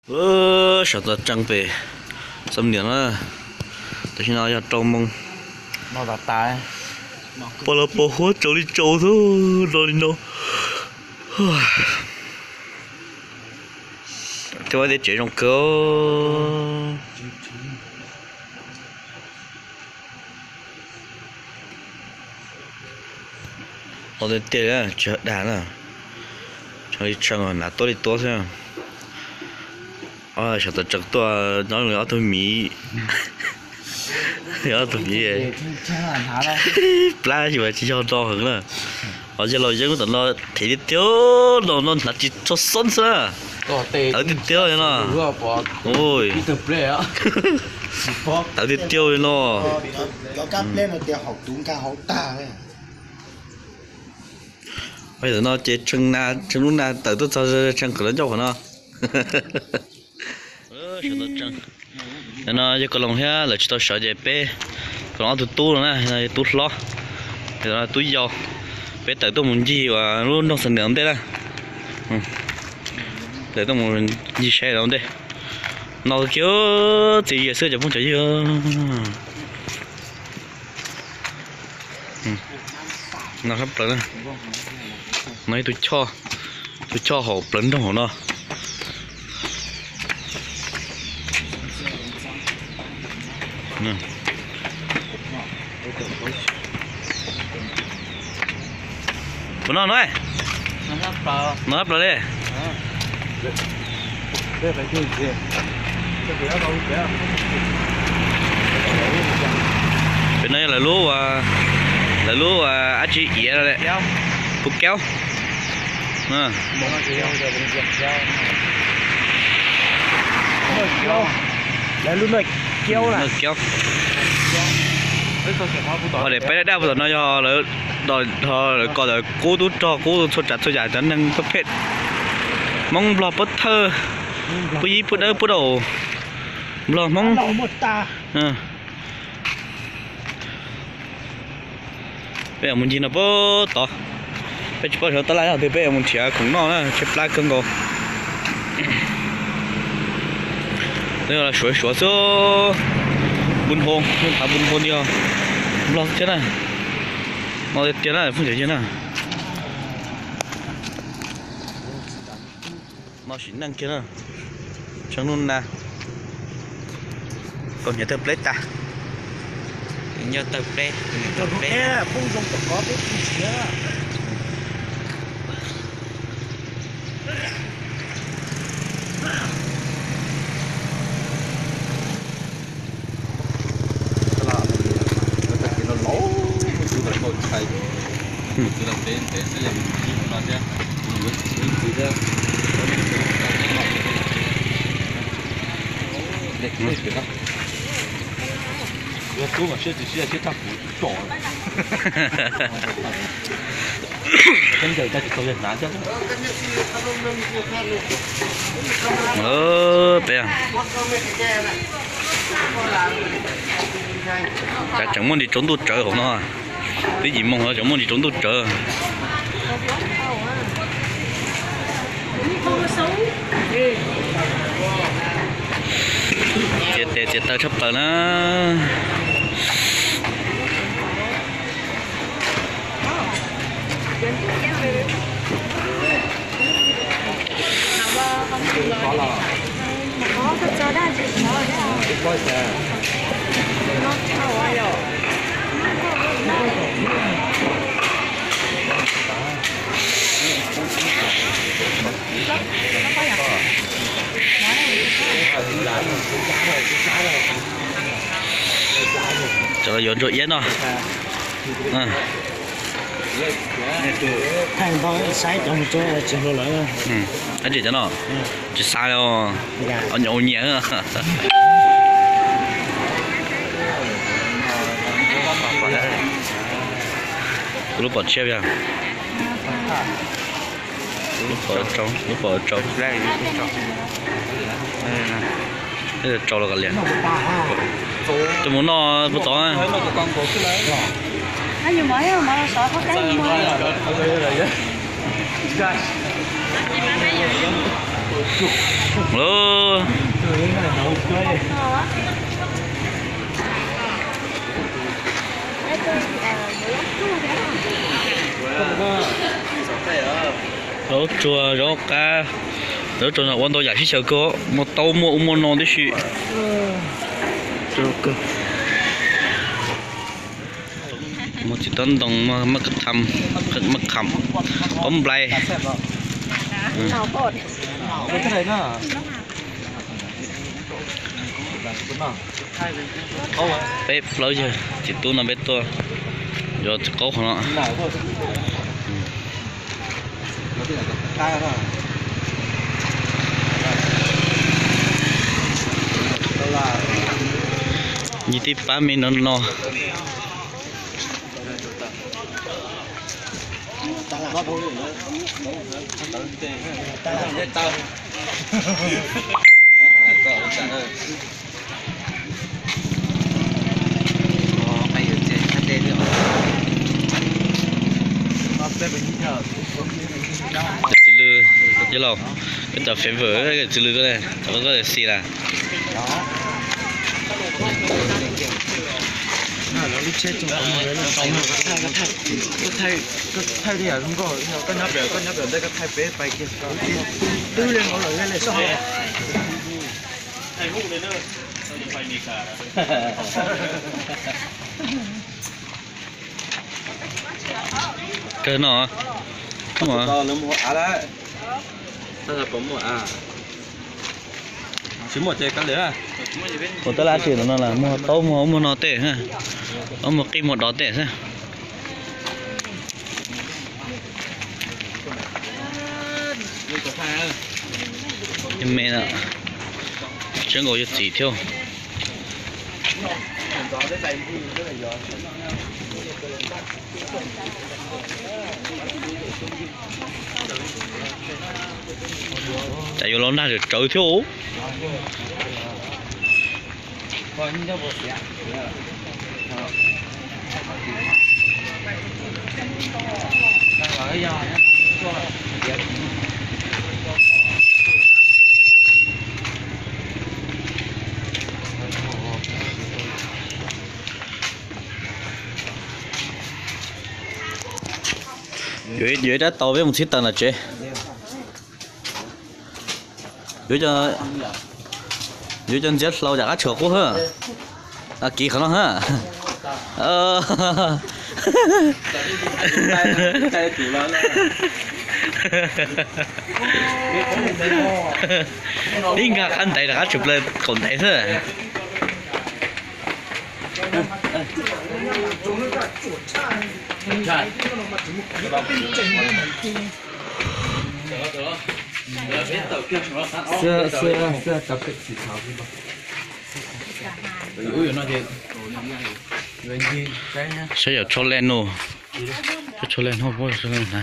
Sawv tau tsees pem Xam Niam na, tam sim no yog rau moos. Pos los pos huab tsaus li tsaus xwb, no li no. Thiab ua tej tsev zoo kawg. Los tiag tiag, tsis dag na. Tshee li tshee, hnav tuab li tuab xwb. Sawv tau tsees tuaj nyob li ob tug miv, ob tug miv plab xyuas tsis yog do heev na. Os, yog los yeeb tam no them tiag tiag, no no hnav tsis tshua xob xwb na. Tawv tiag tiag li no. Tawv tiag tiag li no. Tam no ces tshee na, tshee lub na tawm tuaj txog tshee qhov no ncauj qhov no. Tam no yog Kos Loos thiab lawv tsis tau sawv ces peb Kos Loos ob tug tub no na, tub hlob, tub yau, peb tawm tuaj mus ncig uas lub nroog Xam Niam ntej na. Tawm tuaj mus ncig saib ntej. No kiag txias zias xwb cov phooj cov ywg. No sab plaws na. No ib tug choj, tus choj hauv plawv nroog hauv no. Puas no no? No sab plaws li. Pem no yog lawv lub, lawv lub dab tsi iav no, pus kaub. Lawv lub noj kiaub na. Ho peb daj daj puag tom no yog lawv kom lawv qub tub rog qub txhua tsav txhua yam cov neeg pab phem, Hmoob Nplog puab thawj, puab yib puab dawb puab daus, Nplog Hmoob. Peb yuav mus ncig no puag tod. Peb tsis paub sawv tab laj yog twg, peb yuav mus nrhiav khoom noj na, tshaib plab kawg nkaus. Suav suav xwb. Npu Hoo, thav Npu Hoo yog Nplog thiab na. No tiag tiag na phooj ywg na. No sim neej kiag na. Tshee nub na. Kaus hniav tawg pleb tas. Nyob tawg pleb, tawg pleb. Peb, cas tseem muaj ntsis tsaus ntuj tsawv hauv no. Twb yim moos los tseem muaj ntsis tsaus ntuj tsawv. Txiav tes txiav taw tshaj plaws na. Cov yuav ntsuag iab no. Saib cov mus tso tsis hluas lawm. Dab tsi cov no? Tsis xav os. Nyuam ua nyiam. Lub pom tshiab yog lub pom tsau, lub pom tsau. Tsau los kav liam. Cov mus noj puag tod. Zaub tsuag, zaub qab, zaub tsuag no ua ntau yam sib xyaw kawg, muaj taub muaj ub muaj no tib si. Muaj txiv tob ntoo, maj kham, qaub nplai. Peb plaub yawg txiv tub no peb tuaj yuav txiv qaub qhov no. Yig tib pab me no no. Txiv lws, yog los koj cov favor, txiv lws koj, koj xis las. Koj thaij li yam zoo nkauj, koj nyob pem, koj nyob pem ntej koj thaij peb pais kiag. Twb li no lawm le soj. Kawg no. Ua tab lab tsi no las, muag taub muag ub muag no tej, muag qij muag dov tej xwb. Me, tseeb nkaus yog txiv thiab. Cas yuav los nag rawv rawv thiab. Yuav ib rab taus peb mus txhib taws ntawm tsev. Yuav cov ntxiab hlau cov qab tshua qub hab. Kiv qhov no hab. Ib nkag qab ntaiv rov qab tshwm plaws qaum ntaiv xwb. Saib yog tsho le no, tsho le no, tsho le no na.